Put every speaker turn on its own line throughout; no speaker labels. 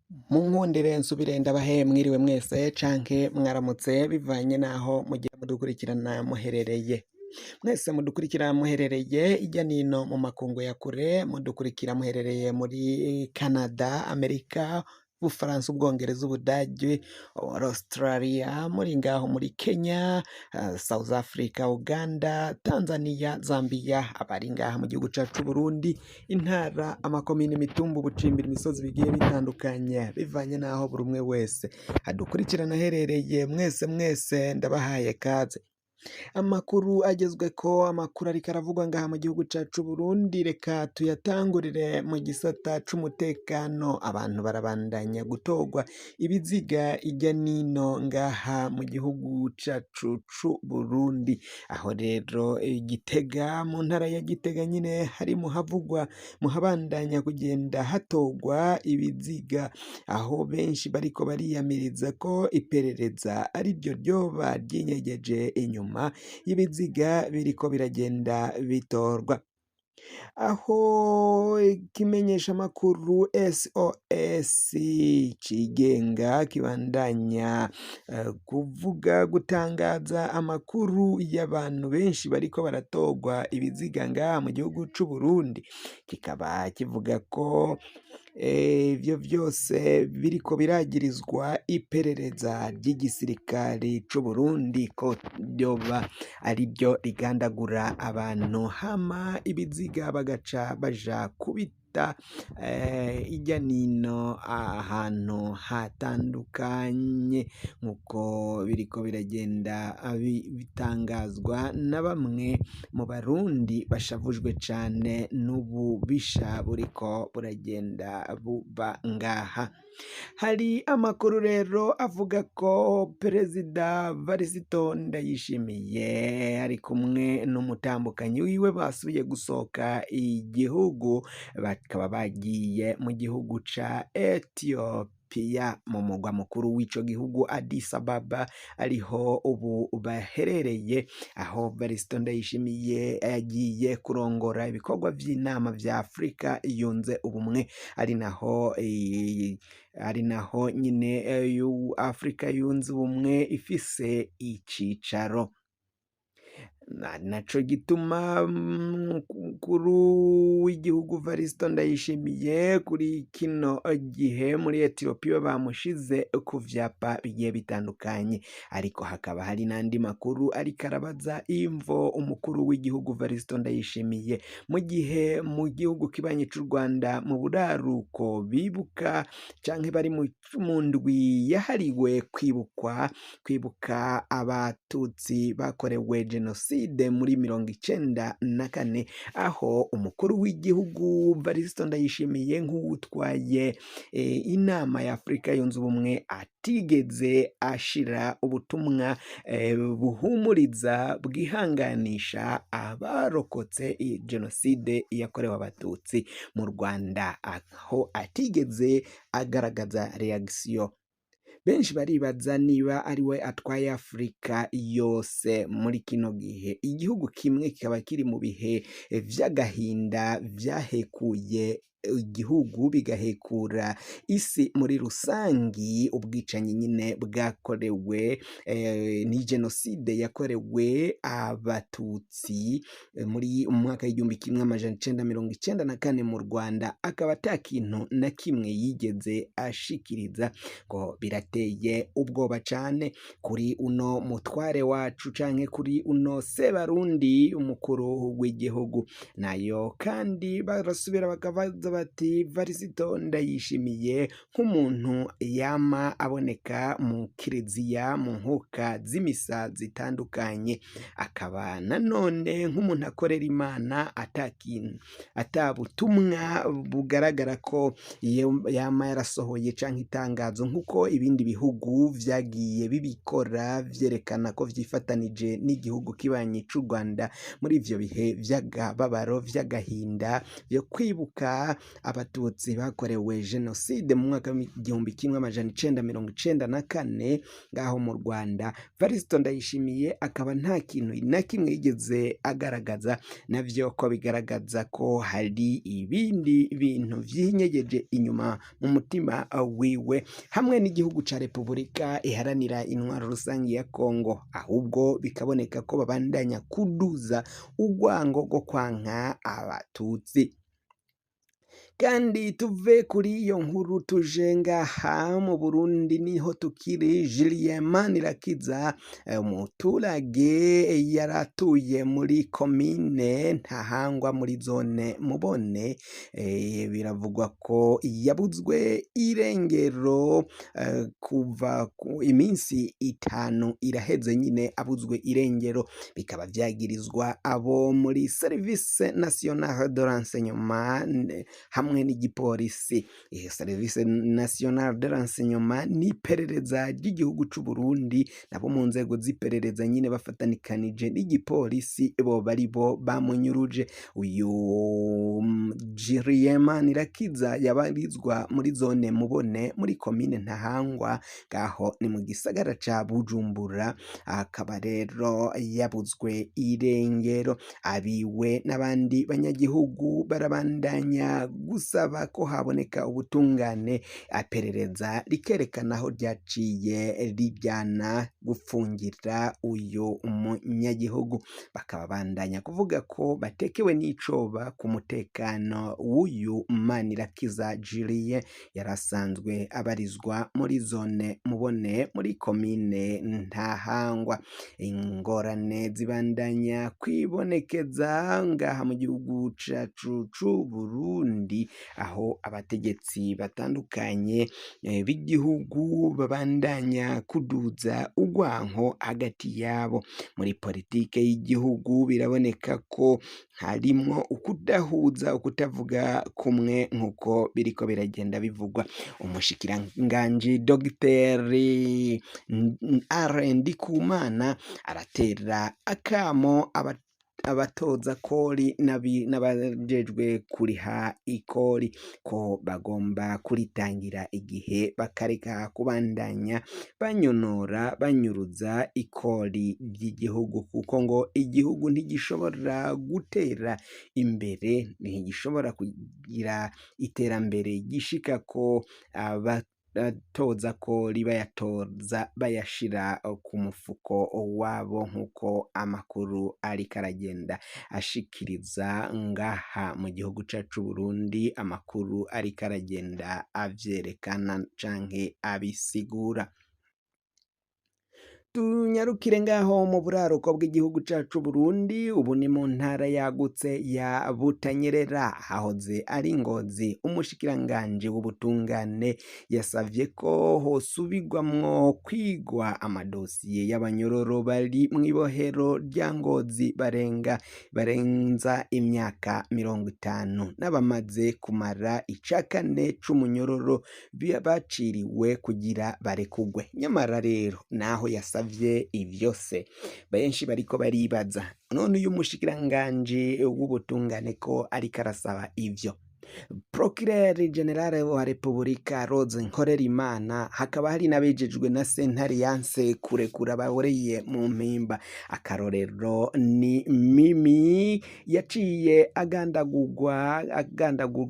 Munkundire nsubire ndabahe mwiriwe mwese canke mwaramutse bivanye n'aho mugiye mudukurikirana muherereye. Mwese mudukurikira muherereye irya nino mu makungu ya kure, mudukurikira muherereye muri Canada, Amerika, Ubufaransa, Ubwongereza, Ubudagi, Australia, muri ngaho muri Kenya, South Africa, Uganda, Tanzania, Zambia, abari ngaha mu gihugu cacu c'Uburundi, intara, amakomine, imitumba, ubucimbiri, imisozi bigiye bitandukanye, bivanye n'aho buri umwe wese adukurikirana aherereye, mwese mwese ndabahaye kaze. Amakuru agezweko, amakuru ariko aravugwa ngaha mu gihugu cacu c'Uburundi, reka tuyatangurire mu gisata c'umutekano. Abantu barabandanya gutorwa ibiziga irya nino ngaha mu gihugu cacu c'Uburundi. Aho rero Gitega, mu ntara ya Gitega nyine hari muhavugwa, muhabandanya kugenda hatorwa ibiziga, aho benshi bariko bariyamiriza ko iperereza ariryo ryoba ryinyegeje inyuma y'ibiziga biriko biragenda bitorwa. Aho ikimenyeshamakuru SOS cigenga kibandanya kuvuga gutangaza amakuru y'abantu benshi bariko baratorwa ibiziga ngaha mu gihugu c'Uburundi, kikaba kivuga ko ivyo vyose biriko biragirizwa iperereza ry'igisirikare c'Uburundi ko ryoba ariryo rigandagura abantu, hama ibiziga bagaca baja kubita irya nino ahantu hatandukanye, nkuko biriko biragenda bitangazwa na bamwe mu Barundi bashavujwe cane n'ububisha buriko buragenda buba ngaha. Hari amakuru rero avuga ko Perezida Varisito Ndayishimiye ari kumwe n'umutambukanyi wiwe basubiye gusohoka igihugu, bakaba bagiye mu gihugu ca Ethiopia mu mugwa mukuru w'ico gihugu Addis Ababa, ariho ubu baherereye, aho Varisito Ndayishimiye yagiye kurongora ibikorwa vy'inama vya Afrika yunze ubumwe, ari naho nyine Afrika yunze ubumwe ifise icicaro. Naco gituma umukuru w'igihugu Varisito Ndayishimiye kuri kino gihe muri Ethiopia bamushize ku vyapa bigiye bitandukanye, ariko hakaba hari n'andi makuru ariko arabaza imvo umukuru w'igihugu Varisito Ndayishimiye, mu gihe mu gihugu kibanyi c'u Rwanda mu buraruko bibuka canke bari mu ndwi yahariwe kwibuka abatutsi bakorewe jenoside muri 94, aho umukuru w'igihugu Varisito Ndayishimiye nk'uwutwaye inama ya Afrika yunze ubumwe atigeze ashira ubutumwa buhumuriza, bwihanganisha abarokotse jenoside yakorewe abatutsi mu Rwanda, aho atigeze agaragaza réaction. Benshi baribaza niba ari we atwaye Afurika yose muri kino gihe, igihugu kimwe kikaba kiri mu bihe vy'agahinda vyahekuye igihugu bigahekura isi muri rusangi, ubwicanyi nyine bwakorewe ni jenoside yakorewe abatutsi muri umwaka w'1994 mu Rwanda, akaba ata kintu na kimwe yigeze ashikiriza. Ngo birateye ubwoba cane kuri uno mutware wacu canke kuri uno Sebarundi umukuru w'igihugu. Nayo kandi barasubira bakabaza bati: Varisito Ndayishimiye nk'umuntu yama aboneka mu kiliziya mu nkuka z'imisa zitandukanye, akaba nanone nk'umuntu akorera Imana, atakintu ata butumwa bugaragara ko yama yarasohoye canke itangazo nk'uko ibindi bihugu vyagiye bibikora vyerekana ko vyifatanije n'igihugu kibanyi c'u Rwanda muri ivyo bihe vy'akababaro, vy'agahinda vyo kwibuka. abatutsi bakorewe jenoside mu mwaka w'1994 ngaho mu Rwanda. Varisito Ndayishimiye akaba nta kintu na kimwe yigeze agaragaza, navyo ko bigaragaza ko hari ibindi bintu vyinyegeje inyuma mu mutima wiwe hamwe n'igihugu ca Repubulika Iharanira Intwaro Rusangi ya Kongo, ahubwo bikaboneka ko babandanya kuduza urwango rwo kwanka abatutsi. Kandi tuve kuri iyo nkuru tuje ngaha mu Burundi, niho tukiri. Julien Manirakiza, umuturage yaratuye muri komine Ntahangwa muri zone Mubone, biravugwa ko yabuzwe irengero kuva ku iminsi 5 iraheze nyine abuzwe irengero, bikaba vyagirizwa abo muri Service National de Renseignement hamwe n'igipolisi. Service National de Renseignement n'iperereza ry'igihugu c'u Burundi, nabo mu nzego z'iperereza nyine bafatanikanije n'igipolisi bo bari bo bamunyuruje. Uyu Julien Manirakiza yabarizwa muri zone Mubone muri komine Ntahangwa, ngaho ni mu gisagara ca Bujumbura, akaba rero yabuzwe irengero. Abiwe n'abandi banyagihugu barabandanya gusaba ko haboneka ubutungane, aperereza rikerekana aho ryaciye rijyana gufungira uyu munyagihugu. Bakaba bandanya kuvuga ko batekewe n'icoba ku mutekano w'uyu Manirakiza Julien, yarasanzwe abarizwa muri zone Mubone muri komine Ntahangwa. Ingorane zibandanya kwibonekeza ngaha mu gihugu cacu c'u Burundi, aho abategetsi batandukanye b'igihugu babandanya kuduza urwanko hagati yabo. Muri politike y'igihugu biraboneka ko harimwo ukudahuza, ukutavuga kumwe nk'uko biriko biragenda bivugwa. Umushikiranganji Dogiteri R Ndikumana aratera akamo abatoza kori n'abajejwe kuriha ikori ko bagomba kuritangira igihe, bakareka kubandanya banyonora banyuruza ikori ry'igihugu, kuko ngo igihugu ntigishobora gutera imbere, ntigishobora kugira iterambere gishika ko abatoza kori bayatoza bayashira ku mufuko wabo, nk'uko amakuru ariko aragenda ashikiriza ngaha mu gihugu cacu Burundi. Amakuru ariko aragenda avyerekana canke abisigura. Tunyarukire ngaho mu buraruko bw'igihugu cacu Burundi, ubu ni mu ntara yagutse ya Butanyerera, hahoze ari Ngozi. Umushikiranganji w'ubutungane yasavye ko hosubirwamwo kwigwa amadosiye y'abanyororo bari mw'ibohero rya Ngozi barenza imyaka 50 n'abamaze kumara icakane c'umunyororo baciriwe kugira barekugwe. Nyamara rero naho yasavye ivyose, benshi bariko baribaza none uyu mushikiranganji w'ubutungane ko ariko arasaba ivyo, Procureur General wa Repubulika Rose Nkorerimana, hakaba hari n'abejejwe na sentare yanse kurekura baboreye mu mpimba. Akarorero ni Mimi yaciye agandagurwa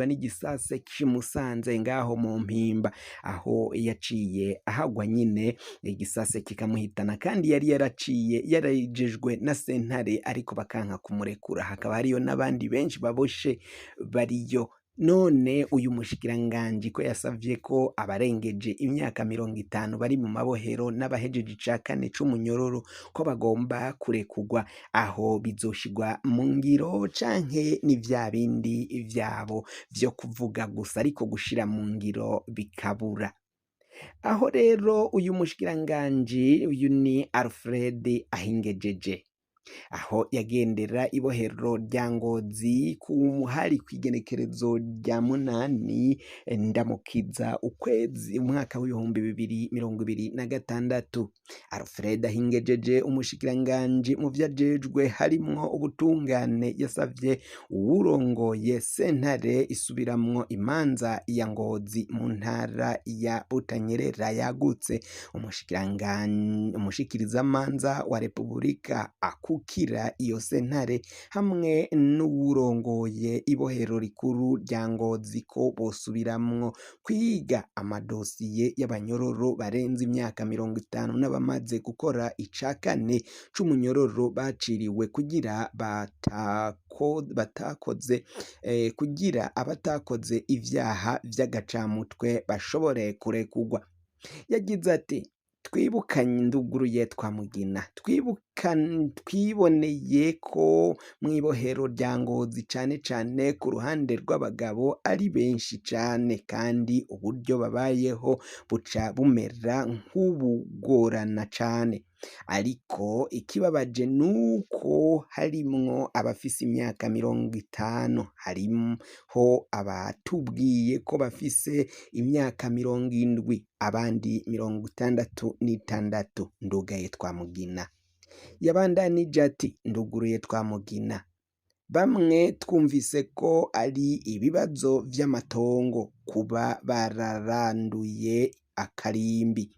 n'igisase kimusanze ngaho mu mpimba, aho yaciye ahagwa nyine igisase kikamuhitana, kandi yari yaraciye yarejejwe na sentare ariko bakanka kumurekura. Hakaba hariyo n'abandi benshi baboshe bariyo. None uyu mushikiranganji ko yasavye ko abarengeje imyaka 50 bari mu mabohero n'abahejeje icakane c'umunyororo ko bagomba kurekugwa, aho bizoshigwa mu ngiro canke ni vya bindi vyabo vyo kuvuga gusa ariko gushira mu ngiro bikabura? Aho rero uyu mushikiranganji uyu ni Alfred Ahingejeje. Aho yagendera ibohero rya Ngozi ku hari kw'igenekerezo rya 8 Ndamukiza ukwezi umwaka w'2026. Alfred Ahingejeje, umushikiranganji mu vyo ajejwe harimwo ubutungane, yasavye uwurongoye sentare isubiramwo imanza ya Ngozi mu ntara ya Butanyerera yagutse, umushikirizamanza wa Repubulika akukira iyo sentare hamwe n'uwurongoye ibohero rikuru rya Ngozi ko bosubiramwo kwiga amadosiye y'abanyororo barenze imyaka 50 n'abamaze gukora ica kane c'umunyororo baciriwe kugira batakoze kugira abatakoze ivyaha vy'agacamutwe bashobore kurekurwa. Yagize ati: twibukanye nduguruye Twamugina, twiboneye ko mw'ibohero rya Ngozi cane cane ku ruhande rw'abagabo ari benshi cane, kandi uburyo babayeho buca bumera nk'ubugorana cane. Ariko ikibabaje nuko harimwo abafise imyaka 50, hariho abatubwiye ko bafise imyaka 70, abandi 66. Ndugaye Twamugina. Yabandanije ati: nduguruye Twamugina, bamwe twumvise ko ari ibibazo vy'amatongo kuba bararanduye akarimbi,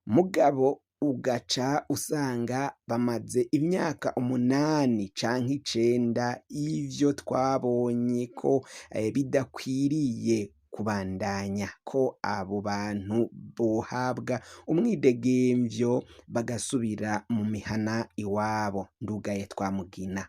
mugabo ugaca usanga bamaze imyaka 8 canke 9. Ivyo twabonye ko bidakwiriye kubandanya, ko abo bantu bohabwa umwidegemvyo bagasubira mu mihana iwabo. Ndugaye Twamugina.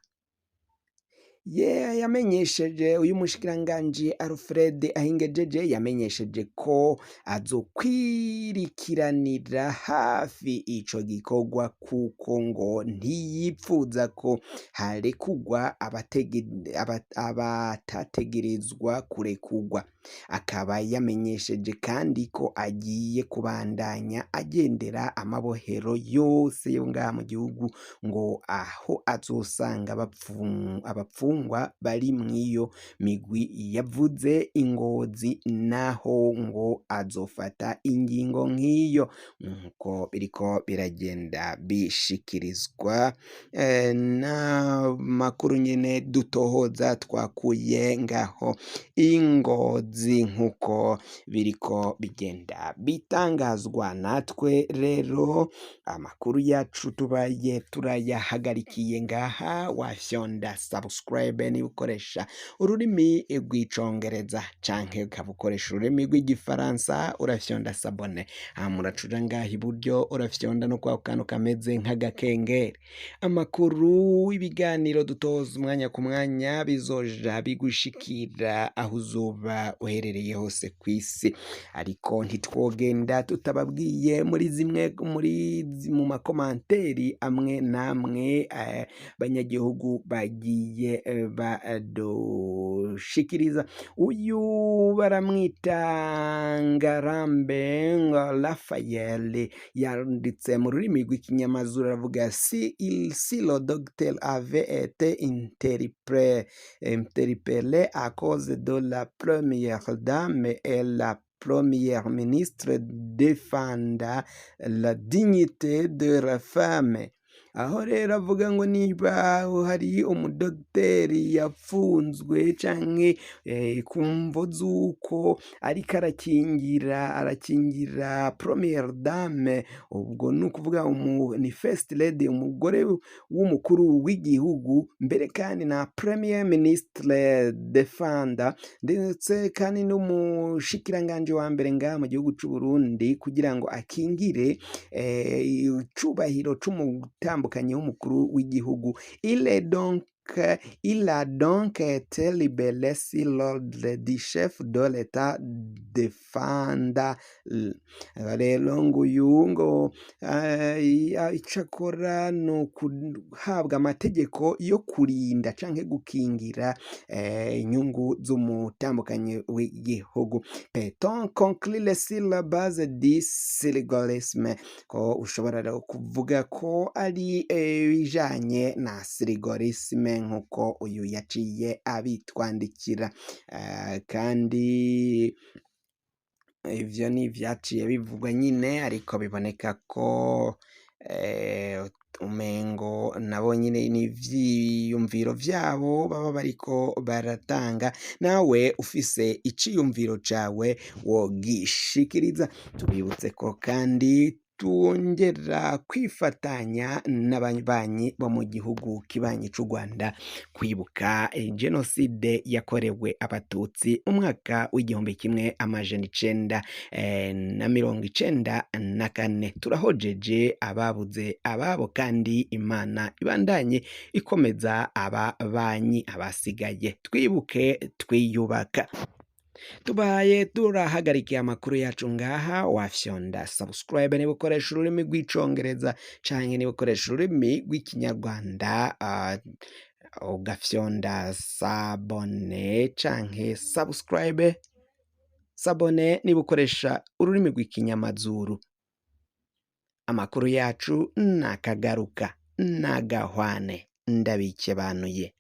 Yamenyesheje uyu mushikiranganji Alfred Ahingejeje yamenyesheje ko azokwirikiranira hafi ico gikorwa, kuko ngo ntiyipfuza ko harekugwa abatategerezwa kurekugwa. Akaba yamenyesheje kandi ko agiye kubandanya agendera amabohero yose yo ngaha mu gihugu, ngo aho azosanga abapfungwa bari mw'iyo migwi yavuze Ingozi, naho ngo azofata ingingo nk'iyo, nkuko biriko biragenda bishikirizwa n'amakuru nyene dutohoza twakuye ngaho Ingozi, nkuko biriko bigenda bitangazwa. Natwe rero amakuru yacu tubaye turayahagarikiye ngaha. Wafyonda subscribe niba ukoresha ururimi rw'icongereza, canke ukaba ukoresha ururimi rw'igifaransa urafyonda s'abonner, hama uraca ngaha iburyo urafyonda no kwa kantu kameze nk'agakengeri. Amakuru, ibiganiro dutoza umwanya ku mwanya bizoja bigushikira aho uzoba uherereye hose kw'isi. Ariko ntitwogenda tutababwiye muri zimwe muri mu makomanteri amwe namwe banyagihugu bagiye badushikiriza. Uyu baramwita Ngarambe Raphael, yanditse mu rurimi rw'ikinyamazuru aravuga: si le docteur avait été interpellé à cause de la première dame et la première ministre défenda la dignité de la femme. Aho rero avuga ngo niba hari umudogiteri yapfunzwe canke ku mvo z'uko ariko arakingira première dame, ubwo ni ukuvuga ni first lady, umugore w'umukuru w'igihugu, mbere kandi na premier ministre defanda, ndetse kandi n'umushikiranganji wa mbere ngaha mu gihugu c'u Burundi, kugira ngo akingire icubahiro c'umutambukanyi w'umukuru w'igihugu. Il est donc Il a donc été libéré sur l'ordre du chef de l'État défendant. Rero ngo uyu ngo ico akora ni ukuhabwa amategeko yo kurinda canke gukingira inyungu z'umutambukanyi w'igihugu. Peut-on conclure sur la base du syllogisme, ko ushobora rero kuvuga ko ari ibijanye na syllogisme, nkuko uyu yaciye abitwandikira. Kandi ivyo ni ivyaciye bivugwa nyine, ariko biboneka ko umengo nabo nyine ni ivyiyumviro vyabo baba bariko baratanga. Nawe ufise iciyumviro cawe wogishikiriza. Tubibutse ko kandi twongera kwifatanya n'ababanyi bo mu gihugu kibanyi c'u Rwanda kwibuka jenoside yakorewe Abatutsi mu mwaka w'1994. Turahojeje ababuze ababo, kandi Imana ibandanye ikomeza ababanyi abasigaye. Twibuke twiyubaka. Tubaye turahagarikiye amakuru yacu ngaha. Wafyonda subscribe niba ukoresha ururimi rw'Icongereza, canke niba ukoresha ururimi rw'Ikinyarwanda ugafyonda s'abonner canke subscribe, s'abonner niba ukoresha ururimi rw'Ikinyamazuru. Amakuru yacu nakagaruka nagahwane, ndabikebanuye.